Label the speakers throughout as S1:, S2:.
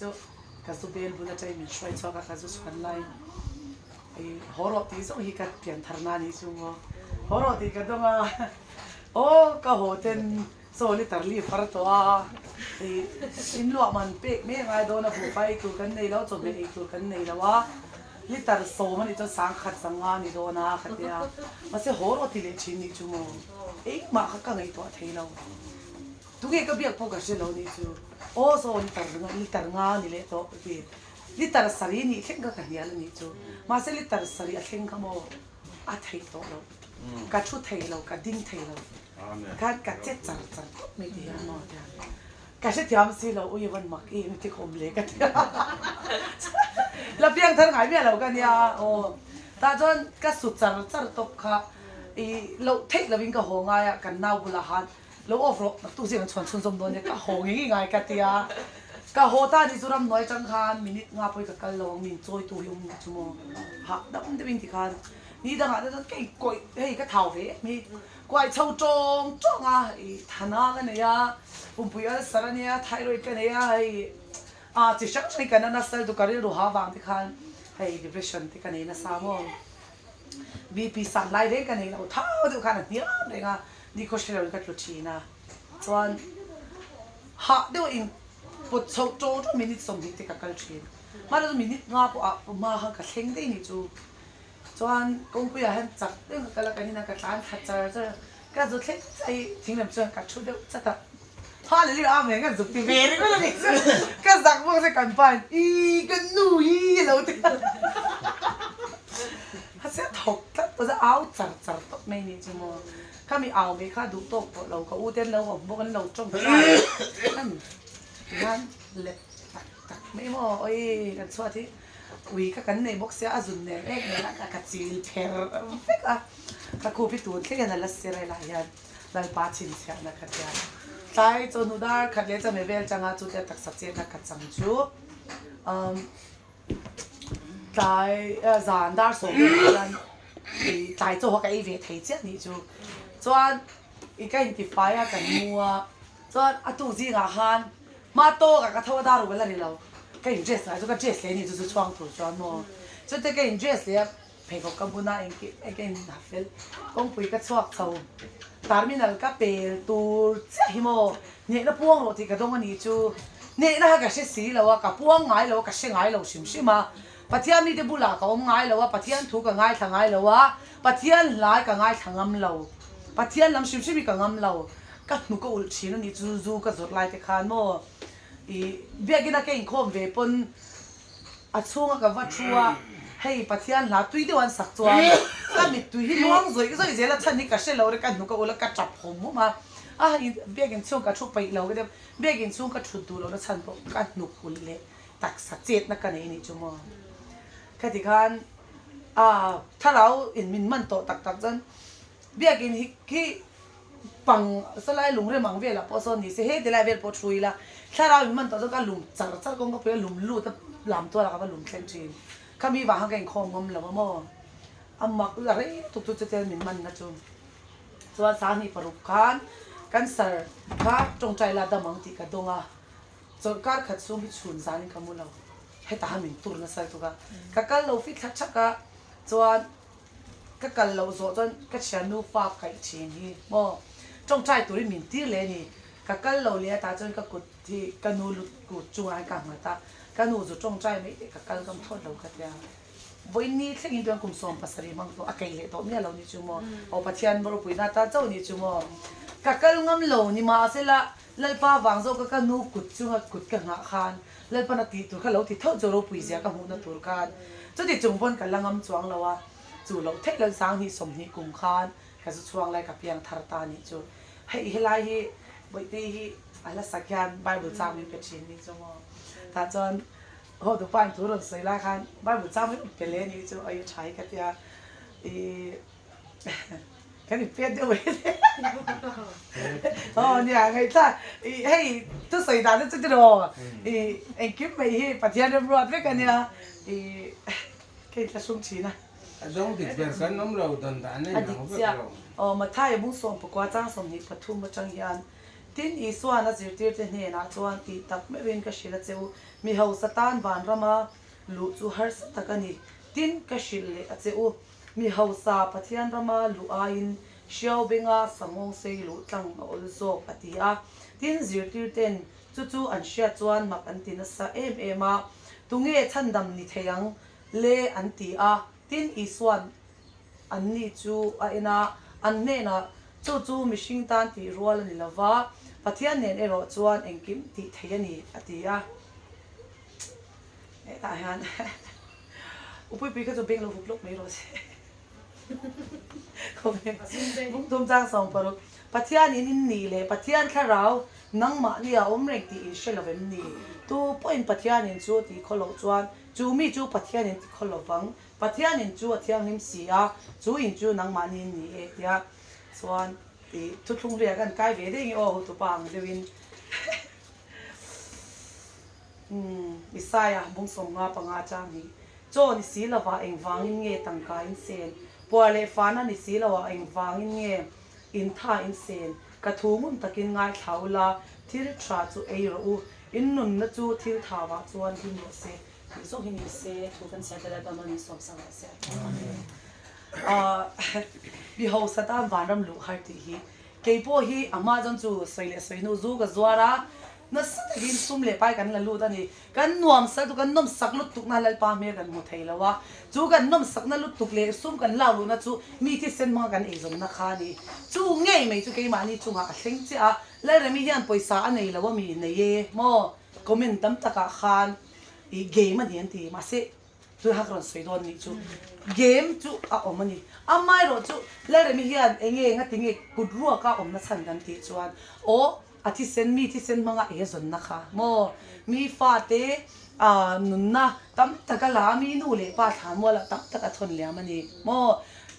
S1: chu ka zu bel bul atangin min hruai chhuak a, ka zu chhuan laiin i haw rawh tih zawng hi ka pian thar na anih chu maw, haw rawh tih ka dawng a, aw ka haw ten chaw liter li far tawh a, i inluah man pek mai a ngai dawn a, buhfai ei tur kan nei lo, chawhmeh ei tur kan nei lo a, liter sawm anih chuan sangkhat sanga a ni dawn a ka ti a, mahse haw rawh ti leh thin nih chu maw, engmah kha ka ngaihtuah thei lo. Tunge ka biak pawh ka hre lo nih chu. Aw saw liter liter nga a ni leh tawh ka ti. Liter sarih nih thleng kha ka hnial a nih chu. Mahse liter sarih a thleng kha maw a theih tawh lo. Ka thu thei lo, ka ding thei lo. Khan ka che char char tawp mai ti hian maw tiang. Ka hrethiam si lo, ui van mak i engtik awm le ka ti a. La piang thar ngai miah lo ka nia aw. Tah chuan ka su char char tawp kha i loh theih lovin ka haw ngai a, kan nau bulah han Lo off rawh, naktuk zing an chhuan chhunzawm dawn nia, ka haw ngei ngei ngai ka ti a. Ka haw ta ni chu ramhnuai atang khan minute nga pawhin ka kal lo ang, min chawitu hi awm chu maw hah dam deuhin ti khan ni dangah te chuan ka inkawih hei ka thau ve em hi, kuai chho tawng tawng a, i thana ka nei a, pumpui ulcer a nia, thyroid ka nei a, hei ah chi hrang hrang hi ka na nasa lutuk ka rilru ha vang te khan hei depression te ka nei nasa maw, BP san lai reng ka nei lo thau deuh khan a hniam reng a. Ni khaw hre loin ka tlu thin a, chuan hah deuh in pawt chhoh tawng tawng minute 20 te ka kal thin. Hma chu minute nga pawh ah hma khan ka thleng daih ni chu. Chuan kawngpuiah hian chak deuhin ka kal a, kan inah ka tlan thla char char a, ka zu thleng chiah hi thing lam chuan ka thu deuh chat a. Hallelujah amen ka zuk ti ve ringawt a nih chu. Ka zak bawk se kan pa in ii ka nu hi a lo ti a. A sia thawk tlat tawh chuan au char char tawp mai nih chu maw. Khami au mai kha duh tawk tawh lo ka u te an lo awm bawk an lo tawng char an tihian let tak tak mai maw awii kan chhuat hi ui kha kan nei bawk sia a zun nen em em a ka chil pher vek a ka khup hi tun thleng hian a la sir a helaiah hian. Lalpa chhinchhiahna kha tia tlai chawhnu dar khat leh chame vel changa chutia taksa chetna khat chang chu umm tlai zan dar sawm velah hian ih tlai chaw kha ka ei ve thei chiah nih chu chuan ih ka intifai a kan mu a chuan a tuk zingah khan hma tawkah ka tho a dar uk a la ri lo ka in dress ngai chu ka dress leh a ni chu chu chhuang tur chuan maw chutia ka in dress leh a. Pheikhawk ka bun a, engkim mai ka inha fel. Kawngpui ka chhuak chho. Terminal ka pel tur chiah hi maw? Hnehna puang rawh tih ka dawng a nih chu. Hnehna kha ka hre si lo a, ka puang ngai lo a, ka hre ngai lo hrim hrim a. Pathian mite bulah ka awm ngai lo a, Pathian thu ka ngaithla ngai lo a, Pathian hlai ka ngaithla ngam lo. Pathian lam hrim hrim hi ka ngam lo. Ka hnuk a ulh thin a nih chu, zu ka zawrh lai te khan maw? Ih, biakina ka inkhawm ve pawn A chhunga ka va thu a, hei Pathian hla tui deuh an sak chuan ka mittui hi luang zawih zawih zel a chhan hi ka hre lo re ka hnuk a ul a ka tap hawm hawm a, a biakinn chhung ka thu peih lo ka ti a, biakinn chhung ka thut duh lohna chhan pawh ka hnuk ulh leh taksa chetna ka nei anih chu maw. Khati khan a thlarau in min man tawh tak tak chuan biakinn hi khi Pang salai lung rem ang velah pawh sawn ni se he tilai vel pawh thu ila thlarau in man tawh chuan ka lum char char kawng ka pui a lum lut a lam tual ah ka va lum thleng thin khami vang khan ka inkhawm ngawm lo a maw a mak la rei tuk chu chutia min man na chu chuan sanghnih paruk khan cancer kha tawngtai la dam ang tih ka dawng a chawlhkar khat chhung hi chhun zan in ka mu lo hetah khan min tur nasa lutuk a ka kal lo fit thla thak a chuan Ka kal loh zawh chuan ka thiannu fa kaih thin hi maw tawngtai turin min tir leh a ni. Ka kal lo leh a tah chuan ka kut hi ka nu lut kut chungah hian ka nghat a, ka nu zu tawngtai mai teh ka kal ngam thawt lo ka tia. Vawiin ni thlengin chuan kum 70 hmang tawh a kei leh tawh miah lo ni chu maw aw Pathian ropuina atan chauh ni chu maw. Ka kal ngam lo ni mahsela Lalpa vang zawk a ka nu kut chunga kut ka nghah khan Lalpan a tih tur kha lo ti thauh chu ropui zia ka hmuhna tur khan chuti chung pawn ka la ngam chuang lo a, chu loh theih loh 20 20 kum khan ka zu chhuang lai ka piang thar ta nih chu hei helai hi Bawihtei hi a hla sak hian Bible chang min pe thin nih chu maw tah chuan haw dupa in thu rawn sawi lai khan Bible chang min rawn pe leh nih chu awi a tha hi ka tia ih Kan in pet deuh mai aw nia ngaihthla i hei thusawi dan te chu tiraw i engkim mai hi Pathian remruat vek ania i ka inthlahrung thin a.
S2: A dawng dik ber kan awm lo dan dan a inang vek lo.
S1: Aw Mathai bung 14 chang 23 atang hian. Tin, Isua'n a zirtirte hnenah chuan tih tak meuhin ka hrilh a che u, mi hausa tan vanrama luh chu harsa tak a ni. Tin, ka hrilh leh a che u, mi hausa Pathian rama luh aiin hriau benga sanghawng sei luh tlang a awl zawk, a ti a. Tin, zirtirten chu chu an hriat chuan mak an ti nasa em em a, Tunge chhandam ni thei ang le? an ti a. Tin, Isua'n Anni chu a en a, an hnenah, Chu chu mihring tan tih rual a ni lo va, Pathian nen erawh chuan engkim tih thei a ni, a ti a. Hetah hian Upuipui kha chu beng lo hup lawk mai rawh se. Khawvel bung chang 16. Pathian in in nih leh Pathian thlarau nangmahni a awm reng tih in hre lo em ni? Tu pawhin Pathian in chu a tih khaw loh chuan chu mi chu Pathian in ti khaw lo vang. Pathian in chu a thianghlim si a, chu in chu nangmahni in ni e tia chuan i thuthlung hluiah kan kai ve daih nge aw hotupa ang deuhin umm Isaiah bung 55 chang hi chaw ni si lovah engvangin nge tangka in sen, puar leh fahna ni si lovah engvangin nge in tha in sen, ka thu ngun takin ngaithla ula thil tha chu ei rawh u, in nunna chu thil thavah chuan hlim rawh se. Tih zawk hi ni se, thu kan chhiar te Lalpa Mawni sawm sak rawh se. Amen. Mi hausa tan vanram luh har tih hi kei pawh hi a hma chuan chu sawi leh sawi hnu zu ka zuar a, nasa takin sum leh pai kan la lut a ni. Kan nuam sak chu kan nawm sak lutuk na Lalpa hmel kan hmu thei lo a, chu kan nawm sakna lutuk leh sum kan lak luhna chu mi thisen hmanga kan eizawnna kha a ni. Chu ngei mai chu keimahni chungah a thleng chiah a, Lalremi hian pawisa a nei lo a mi nei e maw? Comment tam takah khan i game a ni an ti mahse tuna ka rawn sawi dawn nih chu game chu a awm a ni amaherawh chu Lalremi hian eng nge nga tinge kut ruaka awmna chhan kan tih chuan aw a thisen mi thisen hmanga ei a zawnna kha maw mi fate ah nunna tam tak a la a mi nu leh pa thlan mualah tam tak a thawn liam a ni maw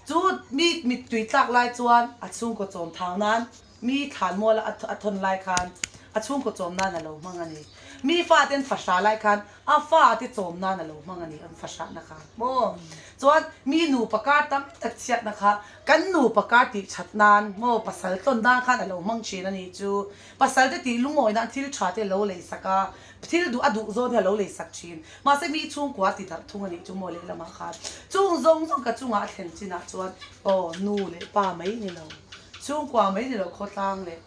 S1: chu mi mittui tlak lai chuan a chhungkaw chawm thau nan Mi thlan muala a thawn lai khan a chhungkaw chawm nan a lo hmang a ni. Mi faten fahrah lai khan a fate chawm nan a lo hmang a ni an fahrahna kha maw. Chuan mi nupa kar tam tak chhiatna kha kan nupa kar tih that nan maw pasal tlawn nan khan a lo hmang thin a ni chu. Pasal te tih lungawi nan thil tha te a lo lei sak a, thil duh a duh zawn hi a lo lei sak thin. Mahse mi chhungkua a ti darh thung a nih chu maw lehlamah khan. Chung zawng zawng ka chungah a thlen chinah chuan aw nu leh pa mai ni lo. Chhungkua mai ni lo khawtlang leh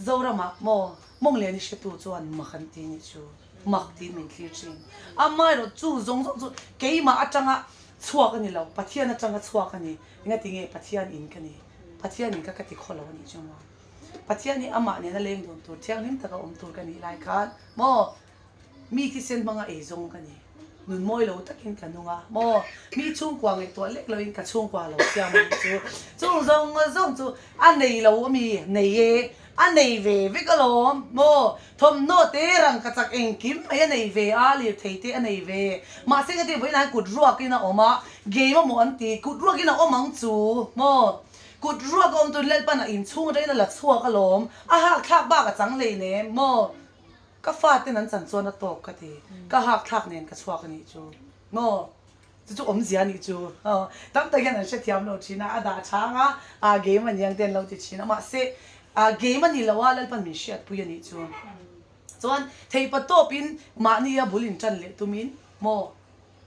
S1: Zoramah maw Mawngliani hretu chuan mak an ti nih chu mak tiin min thlir thin. Amaherawh chu zawng zawng chu keimah atanga chhuak a ni lo, Pathian atanga chhuak a ni. Engati nge Pathian in ka ni? Pathian in ka ka ti khaw lo a nih chu maw? Pathian hi amah nena leng dun tur, thianghlim taka awm tur ka nih lai khan maw Mi thisen hmanga ei zawng ka ni. Nun mawi lo takin ka nung a maw? Mi chhungkua ngaihtuah lek loin ka chhungkua lo siam a nih chu. Chung zawng zawng chu a nei lo a mi? Nei e. A nei ve vek alawm maw? Thawmhnaw te rangka chak engkim mai a nei ve a, lirthei te a nei ve. Mahse ka ti vawiinah hian kut ruakin a awm a, game a maw an ti, kut ruakin a awm ang chu maw? Kut ruak a awm chuan Lalpan a inchhung atangin a la chhuak alawm, a hakthlak bak a chang hleinem maw? Ka faten an chan chuan a tawk ka ti, ka hakthlak nen ka chhuak a nih chu. Maw? Chu chu awmzia a nih chu. Tam tak hian an hrethiam lo thin a, a dah chhang a, aa game a niang te an lo ti thin a, mahse aa game a ni lo a, Lalpan min hriatpui a nih chu. Chuan theipa tawpin mahni a bul in tan leh tumin maw?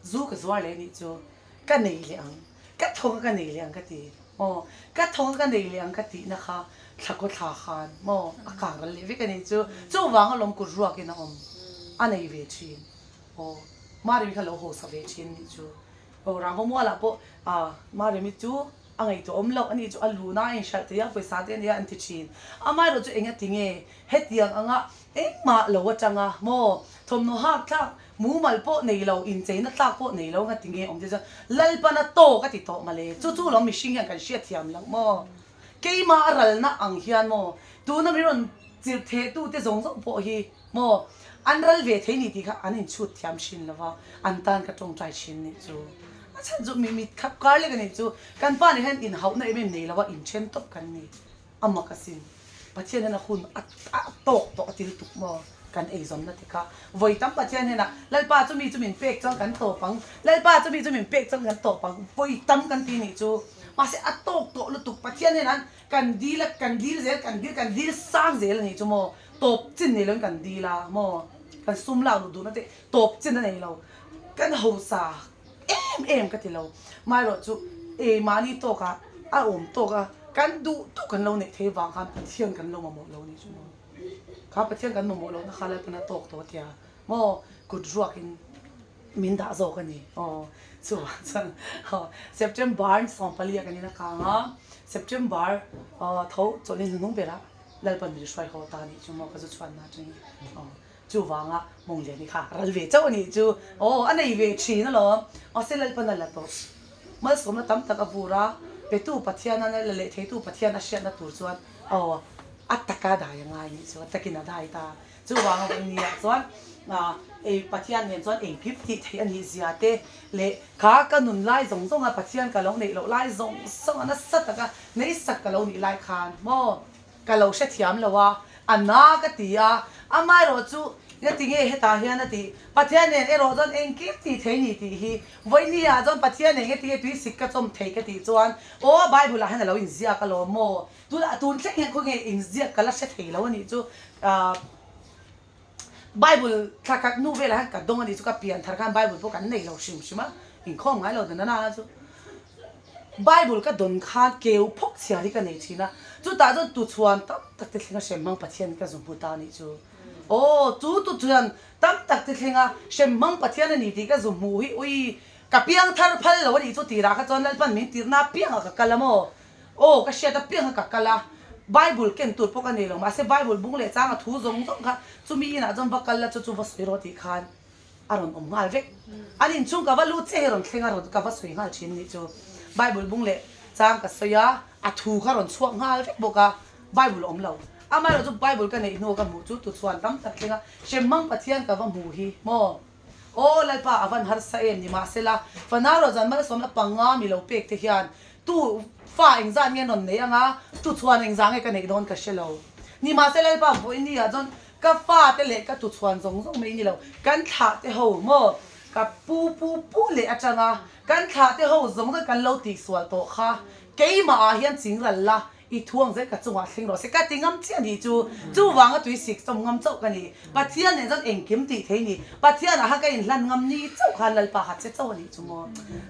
S1: Zu ka zuar leh nih chu ka nei leh ang, ka thawk a ka nei leh ang ka ti maw, ka thawk a ka nei leh ang ka tihna kha thlakaw thla khan maw a kang ral leh vek a nih chu, chuvang alawm kut ruakin a awm a nei ve thin aw, Maremi kha lo hausa ve thin nih chu aw, Rangva mualah pawh ah Maremi chu a ngaihtuah awm loh a nih chu a luna a inhralh thei a, pawisa te a nia an ti thin, amaherawh chu enga tinge hetiang anga engmah lo atanga maw thawmhnaw hak thlak Mumal pawh nei lo, incheina tlak pawh nei lo nga ti nge awm te chuan Lalpan a tawk a ti tawh male. Chu chu lawm mihring hian kan hriatthiam loh maw? Keimah a ralna ang hian maw tuna mi rawn chirh theh tu te zawng zawng pawh hi maw an ral ve thei ni tih kha an inchhut thiam thin lo va, an tan ka tawngtai thin nih chu. A chhan chu mi mit khap kar lek a nih chu. Kan pa nen hian inhauhna em em nei lo a, inthen tawp kan ni. A mak asin. Pathian hian a hun a tawk tawh a ti lutuk maw? Kan eizawnna te kha vawi tam Pathian hian a Lalpa chu mi chu min pek chuan kan tawp ang, Lalpa chu mi chu min pek chuan kan tawp ang, vawi tam kan ti nih chu. Mahse a tawk tawh lutuk Pathian hian an kan dil a, kan dil zel, kan dil, kan dil sang zel a nih chu maw, tawp chin nei loin kan dil a maw, kan sum lak luh duhna te tawp chin a nei lo, kan hausa em em ka ti lo, maherawhchu ei mahni tawkah a awm tawk a, kan duh duh kan lo neih theih vang khan Pathian kan lo mamawh lo a nih chu maw, kha Pathian kan mamawh lohna kha Lalpan a tawk tawh a tia maw, kut ruakin. Min dah zawk a ni. Aw, chuvang chuan aw September 14 ah kan in a kang a, September aw tho chawlhni hnuhnung berah Lalpan min hruai haw ta a nih chu maw ka zu chhuanna atangin aw chuvanga Mawngliani kha ral ve chauh a nih chu aw a nei ve thin alawm mahse Lalpan a la tawh malsawmna tam tak a vur a, petu Pathian a la leh theitu Pathian a hriatna tur chuan aw a taka dai a ngai a nih chu a takin a dai ta. Chuvang a vawi niah chuan ei Pathian nen chuan engkim tih theih a nih zia te leh kha ka nun lai zawng zawng a Pathian ka lo neih loh lai zawng zawng a nasa taka neisak ka lo nih lai khan maw ka lo hrethiam lo a, a na ka ti a, amaherawh chu engati nge hetah hian a tih Pathian nen erawh chuan engkim tih theih a ni tih hi vawi niah chuan Pathian nen engati nge tuisik ka chawm thei ka tih chuan aw Bible ah hian a lo inziak alawm maw Tunah tun thleng hian khawnge inziak ka la hre thei lo a nih chu. Bible thla khat hnu velah hian ka dawng a nih chu ka pian thar khan Bible pawh kan nei lo hrim hrim a, inkhawm ngai lo dan a chu. Bible ka dawn khan keu phawk chhiar hi ka nei thin a, chutah chuan tuchhuan tam tak te thlenga hrem hmang Pathian ka zu hmu ta a nih chu. Aw chu tuchhuan tam tak te thlenga hrem hmang Pathian a ni tih ka zu hmuh hi ui ka piang thar phal lo a nih chu tirah kha chuan Lalpan min tirhna apiangah ka kal a maw. Aw, ka hriat apiang kha ka kal a, Bible ken tur pawh ka nei lo, mahse Bible bung leh chang a thu zawng zawng kha chumi inah chuan va kal la chu chu va sawi rawh tih khan a rawn awm nghal vek. An inchhung ka va lut chiah hi rawn thleng a rawn ka va sawi nghal thin nih chu. Bible bung leh chang ka sawi a, a thu kha rawn chhuak nghal vek bawk a, Bible a awm lo. Amaherawhchu chu Bible ka neih hnu ka hmuh chu tuchhuan tam tak thleng a, Hremhmang Pathian ka va hmu hi maw? Aw Lalpa a van harsa em ni mahsela fanau rawh zan malsawmna panga mi lo pek te hian tu fa engzat nge rawn nei anga tu chhuan engzah nge ka neih dawn ka hre lo ni mahse Lalpa vawiin ah chuan ka fa te leh ka tu chhuan zawng zawng mai ni lo kan thlah te ho maw ka pu pu pu leh atanga kan thlah te ho zawng zawng kan lo tihsual tawh kha keimah ah hian chingral la I thuang zel ka chungah thleng rawh se ka ti ngam chiah nih chu. Chuvanga tui sik chawm ngam chauh ka ni. Pathian nen chuan engkim tih thei ni. Pathian ah khan ka inhlan ngam ni chauh khan Lalpa kha che chauh a nih chu maw.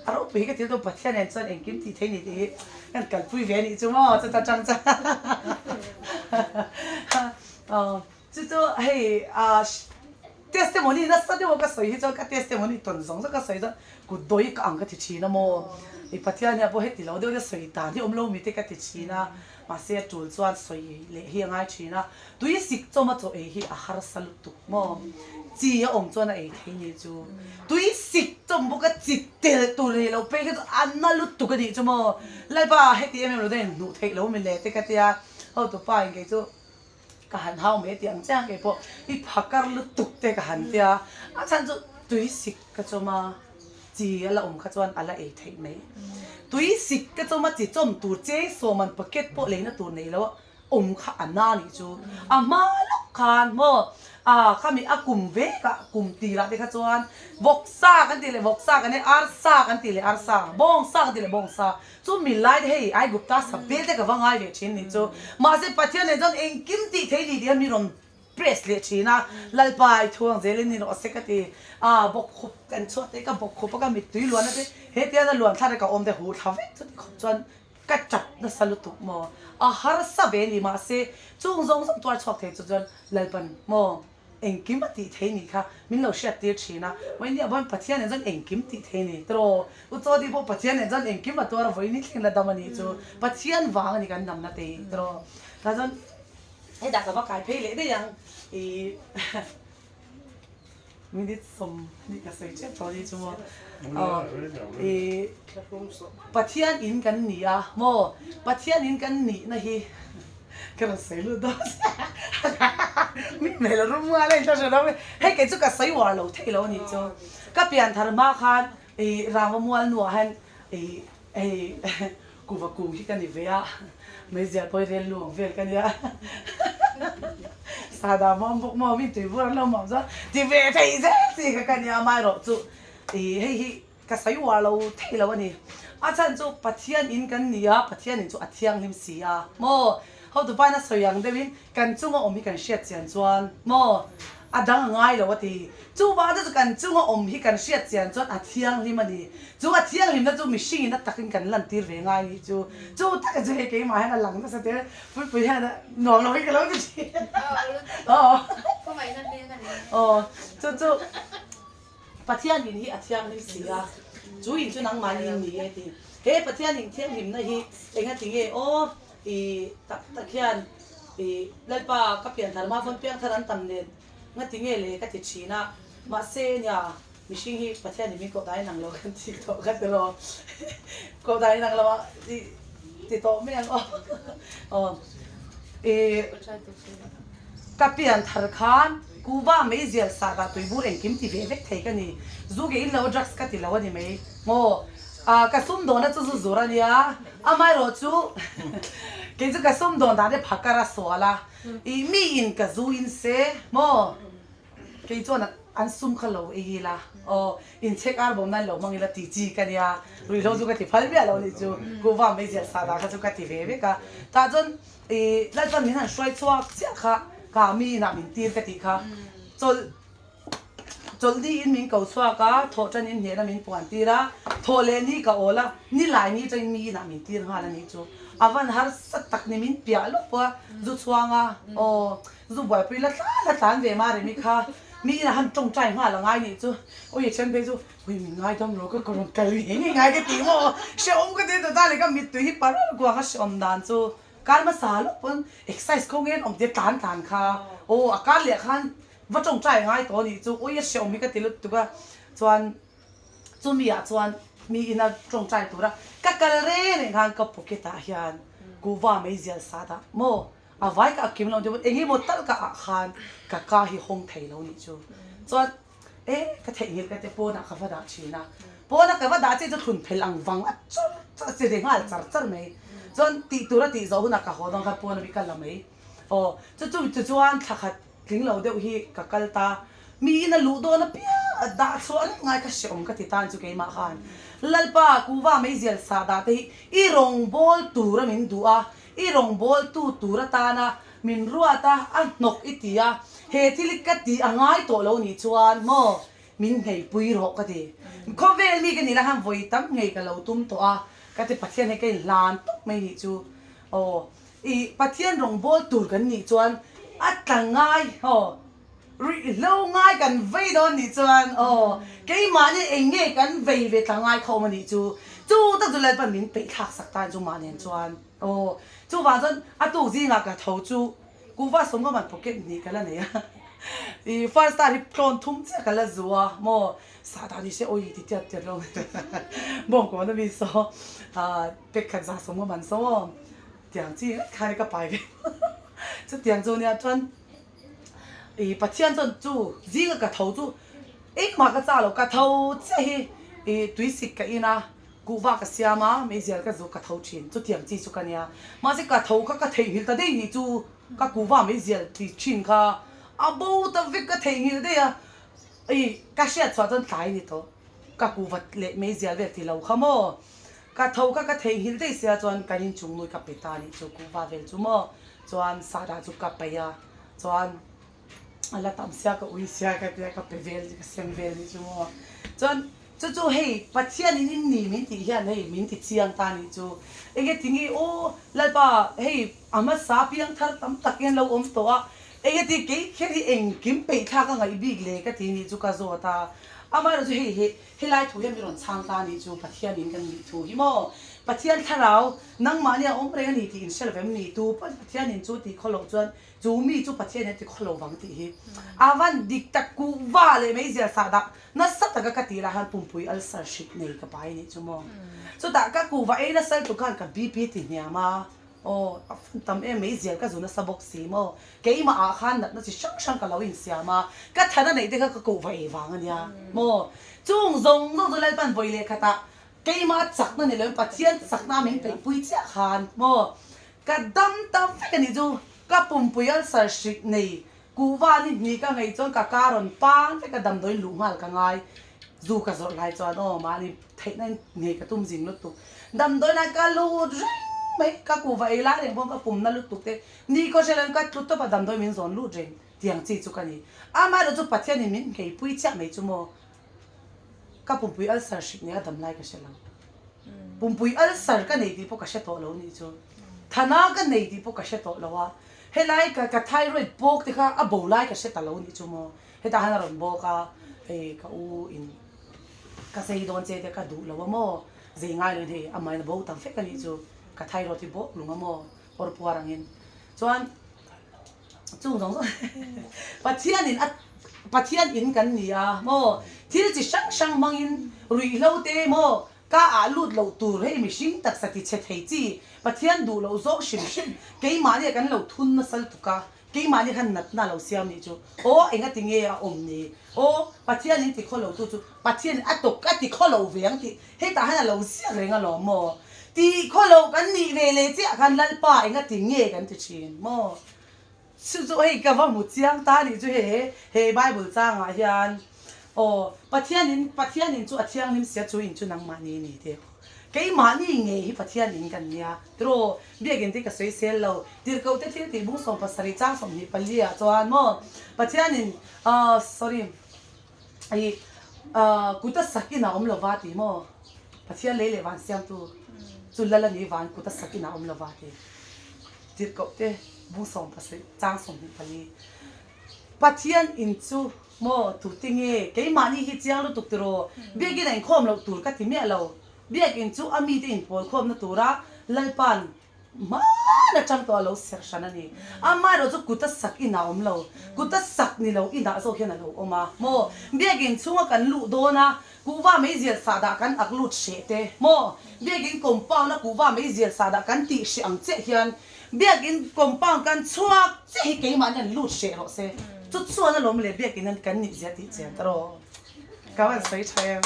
S1: A ropui hi ka ti lutuk Pathian nen chuan engkim tih thei ni tih hi kan kalpui ve a nih chu maw chuta tang chuan Chu chu hei testimony nasa deuh a ka sawi hi chuan ka testimony tawn zawng zawng ka sawi chuan kut dawi ka ang ka ti thin a maw? I Pathian hian pawh heti lo deuh deuh sawi tan hi awm lo mi te ka ti thin a, mahse a tul chuan sawi leh hi a ngai thin a, tui sik chawm a chaw ei hi a harsa lutuk maw? Chi a awm chuan a ei thei ni chu tui sik chawm bawk a chi tel tur nei lo phei kha chu a na lutuk a nih chu maw? Lalpa heti em em lo deuh in hnuh theih lo mi le te ka tia, hotupa in kei chu. Ka han hau mai tih ang chiang kei pawh i phakar lutuk te ka han tia, a chhan chu tui sik ka chawm a, chi a la awm kha chuan a la ei theih mai. Tui sik ka chawm a, chi chawm tur cheng sawm an packet pawh leina tur nei lo a awm kha a na nih chu. A hma lawk khan maw ah khami a kum vek ah kum tirah te kha chuan vawksa kan tih leh vawksa kan ei, arsa kan tih leh arsa, bawngsa kan tih leh bawngsa. Chu mi lai te hei Aigupta sabel te ka va ngai ve thin nih chu. Mahse Pathian nen chuan engkim tih thei ni tih a mi rawn press leh thin a, Lalpa i thuang zel in ni rawh se ka ti. A bawkkhup kan chhuat te ka bawkkhup a ka mittui luan a te he tian a luan thla te ka awm te huh thla vek chuti khawp chuan ka tap nasa lutuk maw. A harsa ve ni mahse chung zawng zawng tuar chhuak thei chu chuan Lalpan maw. Engkim a tih thei nih kha min lo hriat tir thin a, Vawinia pawhin Pathian nen chuan engkim tih thei ni tiraw? U Chawdi pawh Pathian nen chuan engkim a tuar a, vawiin hi thleng la dam a nih chu Pathian vang a ni kan damna te hi tiraw? Tah chuan hetah ka va kai phei leh daih ang i minute 20 ka sawi tep tawh a nih chu maw i Pathian in kan ni a maw? Pathian in kan nihna hi Ka rawn sawi lut dawn mi hmel a rum nghal a in hre lo hei kei chu ka sawi uar lo thei lo a nih chu ka pian thar hma khan ih rangva mual hnuah hian ih hei kuva kung hi ka ni ve a meizial pawh hi rel lu ang vel ka nia sahdah mawm bawk maw mi tuibur an lo mawm chuan ti ve thei zel chi kha ka nia amaherawhchu ih hei hi. Ka sawi uar lo thei lo a ni. A chhan chu Pathian in kan ni a, Pathian in chu a thianghlim si a maw? Hotupain a sawi ang deuhin kan chunga awm hi kan hriat chian chuan maw? A dang a ngai lo a ti. Chuvang chu kan chunga awm hi kan hriat chian chuan a thianghlim a ni. Chu a thianghlimna chu mihringin a takin kan lantir ve ngai nih chu. Chu taka chu hei keimah hian a lang nasa tel Puipui hian a nuam lo hi ka lo ti thin. Aw. Aw chu chu. Pathian in hi a thianghlim si a, chu in chu nangmahni in ni e ti. He Pathian in thianghlimna hi enga ti nge aw i tak tak hian i Lalpa ka pianthar hma pawn piangthar an tam nen nga ti nge le ka ti thin a, mahse nia mihring hi Pathian in min koh dan inang lo kan ti tawh ka ti lo koh dan inang lo a i ti tawh mai ang aw aw i Ka pianthar khan Cuba meizial sahdah tuibur engkim ti ve vek thei ka ni. Zu ke in lo drugs ka ti lo a ni mai maw. Ah ka sumdawna chu zu zur a nia, amaherawh chu kei chu ka sumdawn dan hi phakar a sual a, ih mi in ka zu in se maw kei chuan an sum kha lo ei ila aw inchhek ar bawm nan lo hmang ila ti chi ka nia, ruihhlo chu ka ti phal miah lo a nih chu Cuba meizial sahdah kha chu ka ti ve vek a, tah chuan I Lalpan min han hruai chhuak chiah kha ka mi inah min tir ka tih kha. Chawlh chawlh ni in min ko chhuak a, thawh tan in hnehna min puan tir a, thawh leh ni ka awl a, ni lai ni atangin mi inah min tir nghal a nih chu. A van harsa tak ni min piah lawk pawh a, zu chhuang a, aw zu buaipui la tlan la tlan ve ma remi kha, mi inah han tawngtai nghal a ngai nih chu. Awi a then phei chu Ui min ngaidam lo ka rawn kal ngei ngei ngai ka ti maw? Hrehawm ka ti ta ta leh ka mittui hi par kuang a hrehawm dan chu kar hmasa lawk pawn exercise kho nge an awm tia tlan tlan kha aw a kar leh khan va tawngtai ngai tawh anih chu ui a hrehawm hi ka ti lutuk a chuan chumi ah chuan mi ina tawngtai tura ka kal reng reng khan ka pocket ah hian kuhva meizial sa dah maw a vai ka a kim lo deuh eng emaw tal ka ah khan ka ka hi hawng thei lo nih chu chuan E, ka theihnghilh ka ti, pawnah ka va dah thin a. Pawna ka va dah chiah chu thlun phel ang vang a char char a che ve nghal char char mai. Chuan tih tur a tih zawh hunah ka haw dawn khan pawn ami ka la mai. Aw, chu chu chu chuan thla khat tling lo deuh hi ka kal ta. Mi in a luh dawn apiang a dah chhuah reng ngai ka hreawm ka ti tan chu keimah khan. Lalpa, kuhva meizial sah dah te hi i rawngbâwl tura min duh a, i rawngbâwltu tur atana Min ruat a, a hnawk i ti a, he thil hi ka tih a ngai tawh lo nih chuan maw min ngheipui rawh ka ti. Khawvel mi ka nih lai khan vawi tam nghei ka lo tum tawh a, ka ti Pathian hei ka inhlan tawp mai nih chu aw i Pathian rawngbâwl tur kan nih chuan a tla ngai aw ruihhlo ngai kan vei dawn nih chuan aw keimahni eng nge kan vei ve tla ngai kha awm a nih chu, chu tak chu Lalpan min peihthlak sak tan chu mah nen chuan. Aw, chuvang chuan a tuk zingah ka tho chu kuhva sawmnga man pocket hnih ka la nei a, i first star hi tlawn thum chiah ka la zu a maw, sahdah ni se awi ti tiat tiat lo bawngkawn a mi saw pack khat za sawmnga man saw maw tiang chi ngawt khan ka pai ve chutiang chu nia chuan i Pathian chuan chu zinga ka tho chu engmah ka chah lo ka tho chiah hi i tuisik ka in a. Kuhva ka siam a, meizial ka zuk ka tho thin, chutiang chi chu ka nia. Mahse ka tho kha ka theihnghilh ta daih nih chu ka kuhva meizial ti thin kha a bo ta vek ka theihnghilh daih a, ih ka hriat chhuah chuan tlai ni tawh ka kuhva leh meizial vel ti lo kha maw. Ka tho kha ka theihnghilh daih sia chuan kan inchung nui ka pe ta nih chu kuhva vel chu maw chuan sahdah chu ka peih a chuan a la tam sia ka ui sia ka tia ka pe vel ka sem vel nih chu maw chuan. Chu chu hei Pathian in in ni min tih hian hei min ti chiang ta nih chu. Enge tinge aw Lalpa hei a hmasa piang thar tam tak hian lo awm tawh a, enge ti kei kher hi engkim peih thlak a ngaih bik le ka ti nih chu ka zawt a. Amaherawh chu hei he helai thu hian min rawn chhang ta nih chu Pathian in kan nih thu hi maw. Pathian thlarau nangmahni a awm reng a ni tih in hre lo vem ni tu pawn Pathian in chu ti khaw loh chuan chu mi chu Pathian in a ti khaw lo vang tih hi a van dik tak kuhva leh meizial sahdah Nasa taka ka tih lah khan pumpui ulcer hrik nei ka pai anih chu maw. Chutah ka kuhva ei nasa lutuk khan ka BP ti hniam a, aw a fun tam em mai zial ka zu nasa bawk si maw. Keimah ah khan natna chi hrang hrang ka lo insiam a, ka thana neih te kha ka kuhva ei vang ania maw. Chung zawng zawng chu Lalpan vawi leh khatah keimah chakna ni loin Pathian chakna a min peihpui chiah khan maw ka dam ta vek anih chu ka pumpui ulcer hrik nei Kuhva ni hnih ka ngei chuan ka ka rawn pan vek a damdawiin luh nghal ka ngai. Zu ka zawrh lai chuan aw mahni theihna in nghei ka tum zing lutuk. Damdawiin ka lut reng mai, ka kuhva ei lai reng pawh ka pumna lutuk te ni khaw hre loin ka tlu tawp a damdawi min zawn lut reng tiang chi chu ka ni. Amaherawh chu Pathianin min ngheipui chiah mai chu maw ka pumpui ulcer hrik nia dam lai ka hre lo. Pumpui ulcer ka nei tih pawh ka hre tawh lo nih chu. Thana ka nei tih pawh ka hre tawh lo a, helai ka ka thyroid bawk te kha a bo lai ka hre ta lo nih chu maw. Hetah hian a rawn bawk a, hei ka u in ka zei dawn che te ka duh lo a maw, zei ngai loin hei amahin a bo tam fek a nih chu, ka thyroid hi bawk lung a maw awr puar angin. Chuan chung zawng zawng Pathian in a Pathian in kan ni a maw, thil chi hrang hrang hmangin ruihhlo te maw ka ah lut loh tur hei mihring taksa ti chhe thei chi Pathian duh loh zawng hrim hrim keimahni ah kan lo thun nasa lutuk a, Keimahni khan natna lo siam nih chu aw enga ti nge a awm ni aw Pathian in ti khaw lo tu chu Pathian in a tawk a ti khaw lo ve ang tih hetah hian a lo ziak reng alawm maw ti khaw lo kan nih ve leh chiah khan Lalpa enga ti nge kan ti thin maw chu chu hei ka va hmu chiang ta nih chu he he Bible changah hian aw Pathian in Pathian in chu a thianghlim sia chu in chu nangmahni ni te Keimahni ngei hi Pathian in kan nia. Tiraw, biakinn te ka sawi sel lo. Tirhkoh te thil tih bung 17 chang 24 ah chuan maw Pathianin ahh sorry ih ahh kut a sak in a awm lova ti maw Pathian lei leh van siamtu chu lal a ni van kut a sak in a awm lova ti. Tirhkoh te bung 17 chang 24 Pathian in chu Maw, tute nge? Keimahni hi chiang lutuk tiraw? Biakinn a inkhawm loh tur ka ti miah lo. Biakinn chu a mite inpawlkhawmna tura Lalpa'n hman atang tawh a lo serh hran a ni. Amaherawh chu kut a sak inah a awm lo. Kut a sak ni lo inah zawk hian a lo awm a. Maw, biakinn chhunga kan luh dawn a, kuhva meizial sahdah kan ak lut hreh te. Maw, biakinn compound a kuhva meizial sahdah kan tih hreh ang chiah hian Biakinn compound kan chhuak chiah hi keimahni an lut hreh rawh se. Chu chuan alawm le biakinn an kan nih zia tih chian ta rawh. Ka van sawi tha em.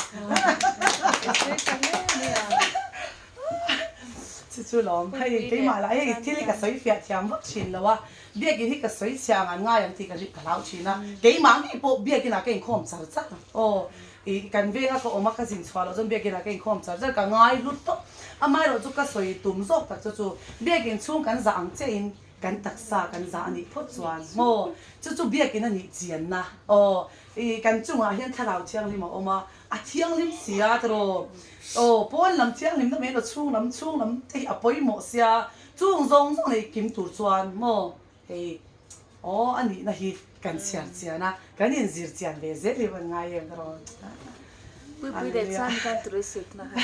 S1: Chu chu lawm. Hei keimah lah hei thil hi ka sawi fiah thiam vak thin lo a. Biakinn hi ka sawi chhia ang an ngai ang tih ka ri ka hlau thin a. Keimah ngei pawh biakinn ah ka inkhawm char char. Aw I kan venga ka awm a, ka zin chhuah loh chuan biakinn ah ka inkhawm char char, ka ngai hlut tawp. Amaherawh chu ka sawi tum zawk tak chu chu biakinn chhung kan zah ang chiah in kan taksa kan zah a nih phawt chuan maw chu chu biakinn a nih chianna aw i kan chungah hian thlarau thianghlim a awm a, a thianghlim si a tiraw aw pawn lam thianghlimna mai emaw chhung lam chhung lam te hi a pawimawh sia chung zawng zawng nei kim tur chuan maw Hei aw a nihna hi kan chhiar chian a, kan inzir chian ve zel hi van ngai em ka rawn.
S2: Puipui leh chuan kan turisik na kha.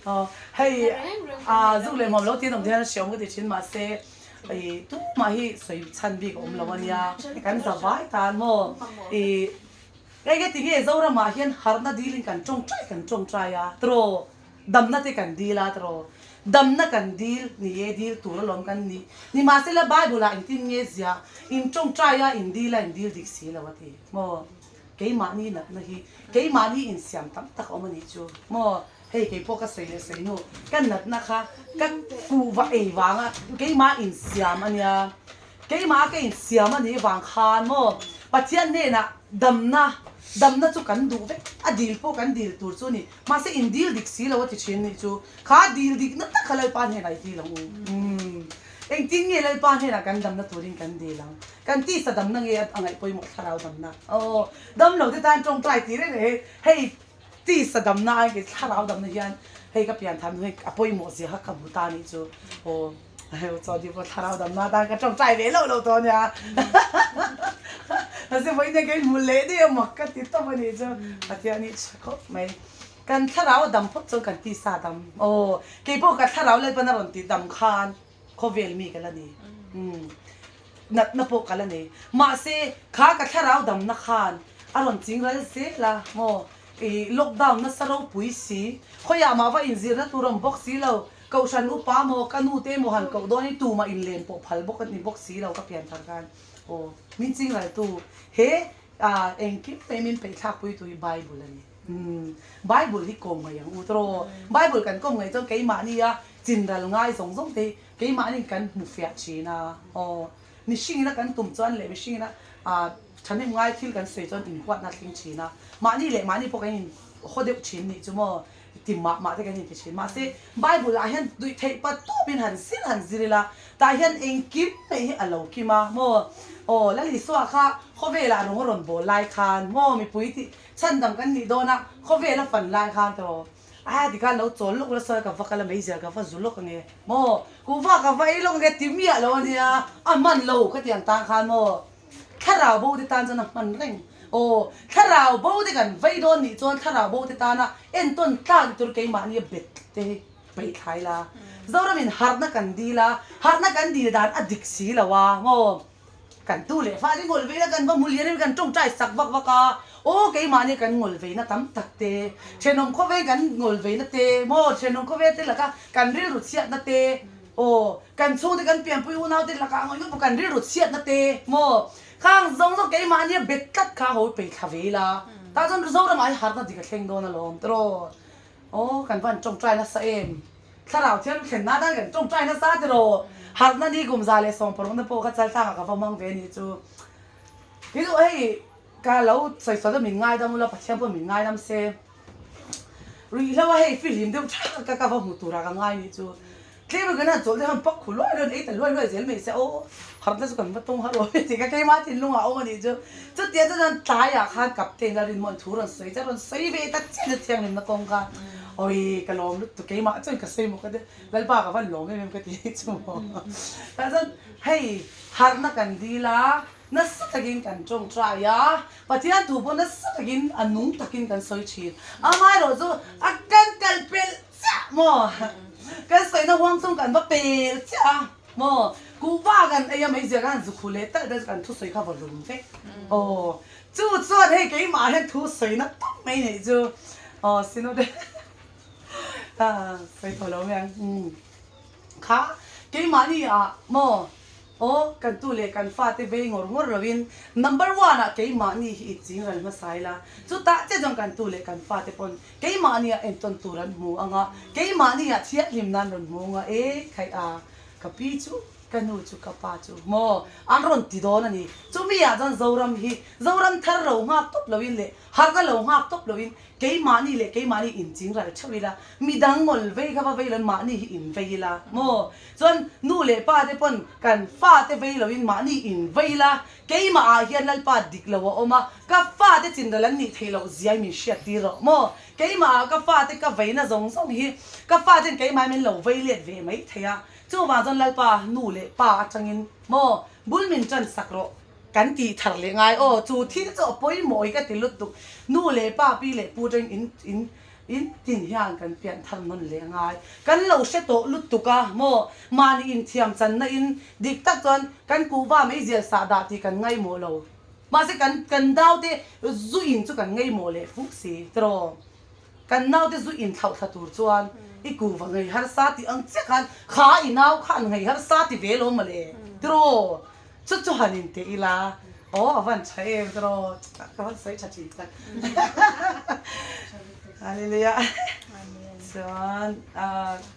S1: Aw hei a zuk leh hmuam lo tin awm te hian a hriawm ka ti thin mahse i tumah hi sawi chhan bik a awm lo ania kan za vai tan maw i enge tinge Zoramah hian harhna dilin kan tawngtai kan tawngtai a tiraw. Damna te kan dil a tiraw? Damna kan dil ni e, dil tur alawm kan nih. Nimahsela Bible ah engtin nge ziah? In tawngtai a, in dil a, in dil dik si lo a ti. Maw? Keimahni natna hi keimahni insiam tam tak a awm a nih chu. Maw? Hei kei pawh ka sawi leh sawi hnu, ka natna kha ka kuhva ei vanga keimah insiam a nia. Keimah ka insiam a nih vang khan maw Pathian hnenah damna, damna chu kan duh vek, a dil pawh kan dil tur chu a ni. Mahse in dil dik si lo a ti thin nih chu. Kha dil dikna tak kha Lalpa hnenah i dil ang u. Umm. Engtin nge Lalpa hnenah kan damna turin kan dil ang? Kan tisa damna nge a ngaih pawimawh thlarau damna? Aw, damlo te tan tawngtai ti reng reng hei tisa damna ai kei thlarau damna hian hei ka piantham hei a pawimawh zia kha ka hmu ta nih chu. Aw. Heu chaw dip aw thlarau damna atan ka tawngtai ve loh loh tawh ania. Mahse vawiin hian ka inhmu leh daih a mak ka ti tawp a nih chu. Pathian hi tha khawp mai. Kan thlarau a dam phawt chuan kan tisa a dam. Aw keipawh ka thlarau Lalpan a rawn ti dam khan khawvel mi ka la ni. Umm natna pawh ka la nei. Mahse kha ka thlarau damna khan a rawn ching ral zel a maw. I lockdown nasa ropui si. Khawiah mah va inzirna tur a awm bawk si lo. Kohhran upa maw, ka nu te maw han koh dawn hi tumah inlen pawh phal bawk a ni bawk si lo ka pian thar khan aw min chingral-tu he ah engkim mai min peihthlak pui tu hi Bible a ni. Umm Bible hi kawm ngaih ang u tawh Bible kan kawm ngaih chuan keimahni a chinral ngai zawng zawng te hi keimahni kan hmu fiah thin a aw mihringin a kan tum chuan leh mihringin a ah. Thahnem ngai thil kan sawi chuan inhuatna a thleng thin a, mahni leh mahni pawh kan in haw deuh thin nih chu maw ti mah mah te kan inti thin. Mahse, Bible ah hian duih theih pat tawpin han zir han zir ila, tah hian engkim mai hi a lo kim a maw? Aw, Lal Isua kha khawvelah rawng a rawn bawl lai khan maw mipui tih chhandam kan nih dawn a, khawvel a fan lai khan tawh a tikhan lo chawl lawk la sawi ka va kal a meizial ka va zu lawk ange maw? Kuhva ka va ei lawk ange ti miah lo ania, a hman lo khatiang tan khan maw? Thlarau bo te tan chuan a hman reng. Aw, thlarau bo te kan vei dawn nih chuan thlarau bo te tana entawn tlak ni tur keimahni a bet te hi peih thlai la. Zoramin harhna kan dil a, harhna kan dil dan a dik si lo a, maw? Kan tu leh fate ngawlh veina kan va hmu lian em kan tawngtai sak vak vak a, aw keimahni kan ngawlh veina tam tak te, thenawm khawveng kan ngawlh veina te, maw thenawm khawveng te laka kan rilru chhiatna te, Aw, kan chhungte kan pianpui unaute lakah ngawih ngawih pawh kan rilru chhiatna te maw? Khang zawng zawng keimahnia bet tlat kha ho pei thla ve ila, tah chuan Zoramah hi harhna dik a thleng dawn alawm tiraw? Aw, kan van tawngtai nasa em? Thlarau thiam thlen nan tan kan tawngtai nasa tiraw? Harhna ni kum 160 na pawh kha chaltlangah ka va hmang ve anih chu. Kei chu hei ka lo sawi sawi deuh min ngaidam ula Pathian pawh min ngaidam se. Ruihhlo a hei fihlim deuh thak a ka va hmu turah ka ngai nih chu. Tlem a kan han chawlh deuh han pak khu luai luai ei ta luai luai zel mai se aw harhna chu kan va tawng har awm e tih ka keimah thinlungah a awm a nih chu. Chutia chuan chuan tlaiah khan captain a rinmuan thu rawn sawi chuan rawn sawi ve ta chiah chu thianghlimna kawng kha awi ka lawm lutuk keimah chuan ka sawi maw ka ti Lalpa ka van lawm em em ka ti chu maw. Tah chuan hei harhna kan dil a. Nasa takin kan tawngtai a, Pathian thu pawh nasa takin a nung takin kan sawi thin. Amaherawh chu a kan kal pelh chiah maw? Kan sawina huang chung kan va pel chiah a maw? Kuhva kan ei a meizial kan han zu khu leh talh te chu kan thusawi kha va lum vek. Aw, chu chuan hei keimah hian thusawina tawp mai neih chu aw Synod sawi tawh lo mai ang. Kha keimahni ah maw aw kan tu leh kan fate vei ngawr ngawr loin number one ah keimahni hi i ching ral hmasa ila chutah che chuan kan tu leh kan fate pawn keimahni ah entawn tur an hmu anga keimahni ah thianghlim nan rawn hmu anga e khaih a ka pi chu ka nu chu ka pa chu maw an rawn ti dawn a ni chumi ah chuan Zoram hi Zoram thar lo nghak tawp loin leh harhna lo nghak tawp loin Keimahni leh keimahni inching ral theuh ila, midang ngawl vei kha va vei loin mahni hi in vei ila maw? Chuan nu leh pa te pawn kan fa te vei loin mahni in vei ila, keimah ah hian Lalpa dik lo a awm a, ka fa te chinral an nih theih loh ziai min hriat tir rawh maw? Keimah ah ka fa te ka veina zawng zawng hi ka fa ten keimah min lo vei let ve mai thei a, chuvang chuan Lalpa nu leh pa atangin maw bul min tan sak rawh. Kan tih thar leh ngai aw, chu thil chu a pawimawh hi ka ti lutuk. Nu leh pa, pi leh pu teng in in in tin hian kan pian thar nawn leh ngai. Kan lo hre tawh lutuk a maw, mahni inthiam channa in dik tak chuan kan kuhva meizial sah dah tih kan ngaihmawh lo. Mahse kan kan naute zu in chu kan ngaihmawh leh fuk si tiraw. Kan naute zu in thlauh thla tur chuan i kuhva ngei harsa tih ang chiah khan kha i nau khan ngei harsa ti ve lo mawle tiraw. Chu chu han in teh ila aw a van tha em ka rawh ka van sawi tha thin tak Hallelujah chuan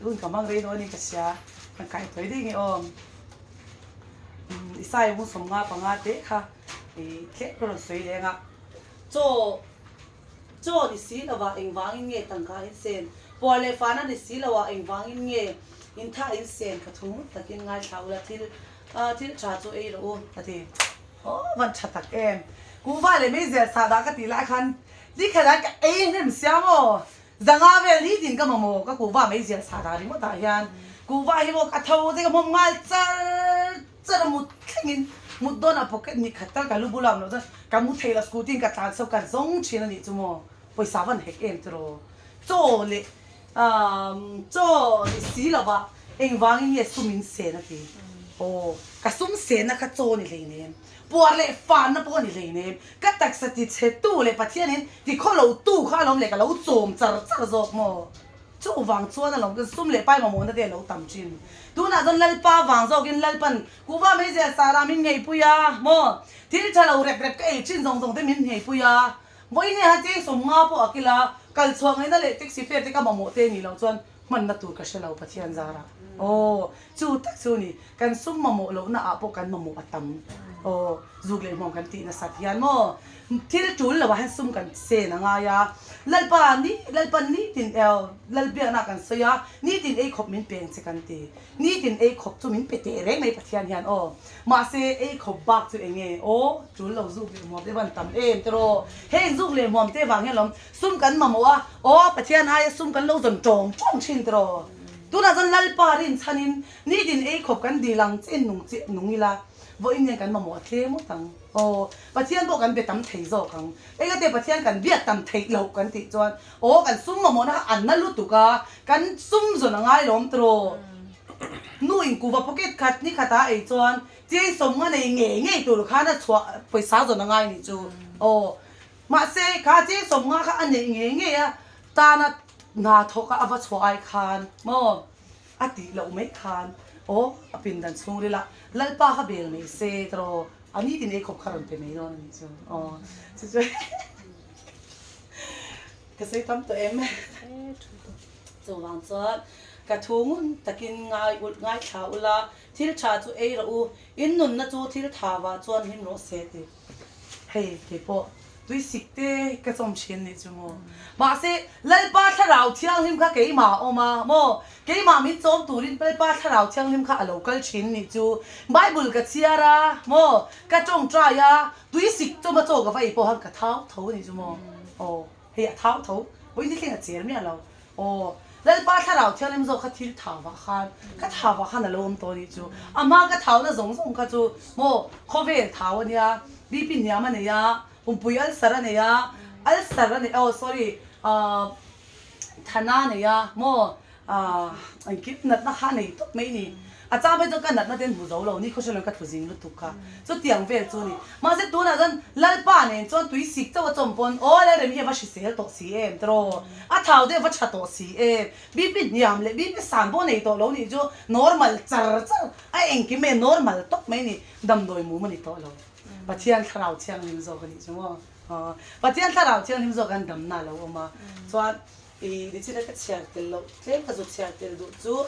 S1: hun ka hmang rei dawn in ka hria kan kai tawi daih nge aw Isaiah bung 55 te kha i tlem ka rawn sawi leng a chaw chaw ni si lova engvangin nge tangka in sen puar leh fana ni si lo ah engvangin nge intha in sen ka thu ngut takin ngaithla ula thil Aa thil tha chu ei rawh u a ti. Aw van tha tak em. Kuhva leh meizial sah dah ka tih lai khan nikhat ah ka ei hnem sia maw. Zanga vel nitin ka mamawh ka kuhva meizial sah dah ringawt ah hian kuhva hi maw ka tho te ka hmawm nghal char char a mut thleng in mut dawn ah pocket nikhat tal ka lu bula awm loh chuan ka mu thei lo scooty in ka tlan chho ka zawng thin a nih chu maw pawisa van hek em tiraw chaw leh Chaw ni si lo va, engvangin nge sum in sen a ti? Aw, ka sum senna kha chaw ni hleinem, puar leh fanna pawh ni hleinem, ka taksa ti chhetu leh Pathianin ti khaw lo tu kha alawm leh ka lo chawm char char zawk maw? Chuvang chuan alawm ka sum leh pai mamawhna te a lo tam thin. Tunah chuan Lalpa vang zawkin Lalpan kuhva meizial sara min ngeipui a maw? Thil tha lo rep rep ka ei thin zawng zawng te min ngeipui a. Vawiin hian cheng 50 pawh a kil a, kal chhuah ngaihna leh taxi fare te ka mamawh te nih loh chuan hmanna tur ka hre lo Pathian zarah. Aw, chu tak chu ni. Kan sum mamawh lohna ah pawh kan mamawh a tam. Aw, zuk leh hmuam kan tih nasat hian maw thil tul lo ah hian sum kan sen a ngai a. Lalpa ni, Lalpan nitin eo Lalbiakna kan sawi a, nitin ei khawp min peng che kan ti. Nitin ei khawp chu min pe teh reng mai Pathian hian aw. Mahse ei khawp bak chu eng nge aw, tul lo zuk leh hmuam te van tam em tiraw. Heng zuk leh hmuam te vang hian lawm sum kan mamawh a, aw Pathian aia sum kan lo zawn tawng tawng thin tiraw. Tunah chuan Lalpa rinchhanin nitin ei khawp kan dil ang che in nung che nung ila vawiin hian kan mamawh a tlem ngawt ang. Aw, Pathian pawh kan be tam thei zawk ang. Engate Pathian kan biak tam theih loh kan tih chuan aw kan sum mamawhna kha an na lutuk a, kan sum zawn a ngai lawm tiraw. Nu in kuva pocket khat ni khat a ei chuan cheng sawmnga nei ngei ngei tur khan a chhuah pawisa zawn a ngai nih chu. Aw, mahse kha cheng sawmnga kha a neih ngei ngei a tana hna thawk a a va chhuah ai khan maw a tih loh mai khan aw a pindan chhungril ah Lalpa kha bel mai se tiraw a nitin ei khawp kha rawn pe mai dawn a nih chu aw chu chu ka sawi tam tawh em chuvang chuan ka thu ngun takin ngai ulh ngaithla ula thil tha chu ei rawh u in nunna chu thil tha vah chuan hlim rawh se tih Hei kei pawh tuisik te ka chawm thin nih chu maw. Mahse Lalpa Thlarau Thianghlim kha keimah a awm a maw? Keimah min chawm turin Lalpa Thlarau Thianghlim kha a lo kal thin nih chu. Bible ka chhiar a maw? Ka tawngtai a, tuisik chawm a chaw ka va ei pawh khan ka thau tho nih chu maw. Aw hei a thau tho, vawiin thleng a cher miah lo. Aw, Lalpa Thlarau Thianghlim zawk kha thil thau vah khan, ka thau vah khan a lo awm tawh anih chu. A hma ka thauna zawng zawng kha chu maw khawvel thau a nia, BP hniam a nei a, pumpui ulcer a nei a, ulcer a nei, oh sorry, ah thana a nei a maw, ah engkim natna kha a nei tawp mai a ni. A chang phei chuan ka natna te an hmu zo lo, ni khawhriat loin ka thlu zing lutuk kha. Chutiang vel chu a ni. Mahse tunah chuan Lalpa nen chuan tui sik chauh a chawm pawn aw Lalrem hi a va hrisel tawh si em tiraw? A thau deuh va tha tawh si em? BP hniam leh BP san pawh nei tawh lo nih chu normal char char a engkim e normal tawp mai a ni. Damdawi mum a ni tawh lo. Pathian thlarau thianghlim zawk a nih chu maw? Pathian thlarau thianghlim zawk an damna a lo awm a. Chuan i nichina ka chhiar tel loh tlem ka zut chhiar tel duh chu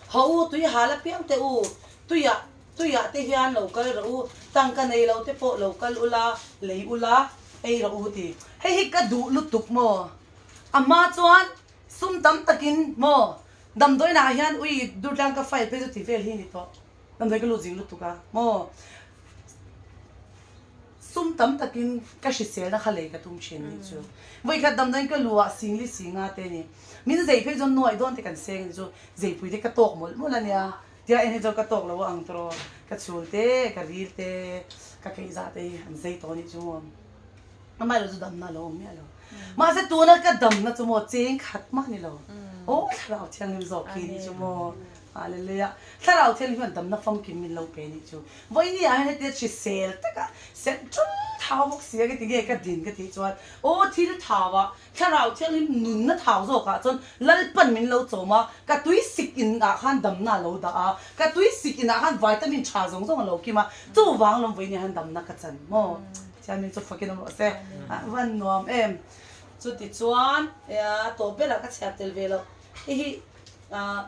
S1: Haw u, tui hal apiang teh u, tuiah tuiah te hian lo kal rawh u, tangka nei lo te pawh lo kal ula, lei ula, ei rawh u ti. Hei hi ka duh lutuk maw? A hma chuan sum tam takin maw damdawiinah hian ui Durtlang ka file phei chu ti vel hi ni tawh, damdawi ka lut zing lutuk a maw? Sum tam takin ka hriselna kha lei ka tum thin nih chu. Vawikhat damdawiin ka lu ah singli singa te ni. Min zei phei chuan nuaih dawn te kan seng ni chu. Zeipui te ka tawk mawlh mawlh a nia. Tia en hi chuan ka tawk lo a ang tawh. Ka chhul te, ka ril te, ka keihzah te hi an zei tawh nih chu maw. Amaherawh chu damna a lo awm miah lo. Mahse tuna ka damna chu maw cheng khat mah ni lo. Aw thlarau thianghlim zawk khi nih chu maw. Hallelujah. Thlarau thianghlim hian damna famkim min lo pe nih chu. Vawiini ah hian hetia hrisel taka central thau bawk si a ka ti nge ka din ka tih chuan aw thil thau ah thlarau thianghlim nunna thau zawk ah chuan Lalpan min lo chawm a, ka tui sik in ah khan damna a lo dah a, ka tui sik in ah khan vitamin tha zawng zawng a lo kim a, chuvang lawm vawiini ah hian damna ka chan maw? Pathian min chu fakin awm rawh se. A van nuam em. Chuti chuan tawp berah ka chhiar tel ve loh hei hi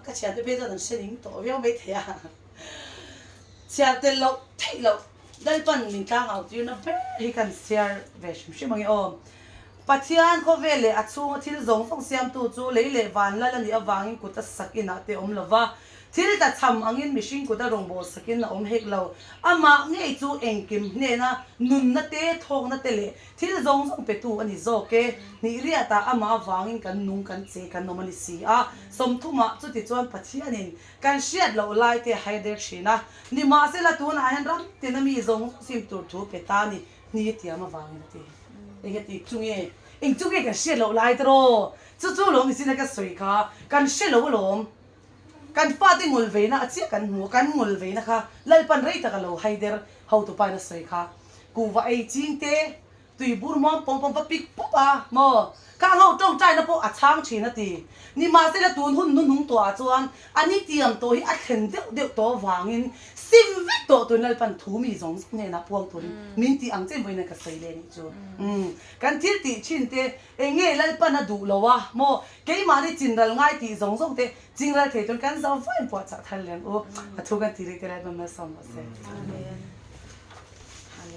S1: ka thiante phei chuan an hre ning tawh viau maithei a. Chhiar tel loh theih loh Lalpan min tlang au tirna ber hi kan chhiar ve hrim hrim ange aw. Pathian khawvel leh a chhunga thil zawng zawng siamtu chu lei leh van lal a nih avangin kut a sak inah te awm lo va, thil tlachham angin mihring kut a rawngbâwl sakin a awm hek lo. Amah ngei chu engkim hnena nunna te, thawkna te leh thil zawng zawng petu a ni zawk e. Hnih riatah amah avangin kan nung kan che kan awm a ni si a. Sawmthumah chutichuan Pathianin Kan hriat loh lai te a hai der thin a, nimahsela tunah hian ram tina mi zawng zawng sim tur thu pe ta ni, ni a tiam avangin a ti. Eng a ti chu nge? Eng chu nge kan hriat loh lai te raw? Chu chu lawm nisina ka sawi kha, kan hre lo alawm. Kan fate ngul veina a chiah kan hmu a, kan ngul veina kha Lalpan rei tak a lo hai der hotupain a sawi kha. Kuhva ei ching te. Tui bur muang pawng pawng va pik pup a maw? Khang ho tawngtaina pawh a chhang thin a ti. Nimahsela tun hun hnuhnung tawhah chuan a ni tiam tawh hi a thlen deuh deuh tawh avangin sim vek tawh turin Lalpan thu mi zawng zawng hnenah puang turin min tih ang chiah vawiin ka sawi leh nih chu. Umm kan thil tih thin te eng nge Lalpan a duh lo a maw? Keimahni chinral ngai tih zawng zawng te chingral thei turin kan zo vain puahchah thar leh ang u. A thu kan tih rih te Lalpan malsawm rawh se.
S2: Amen.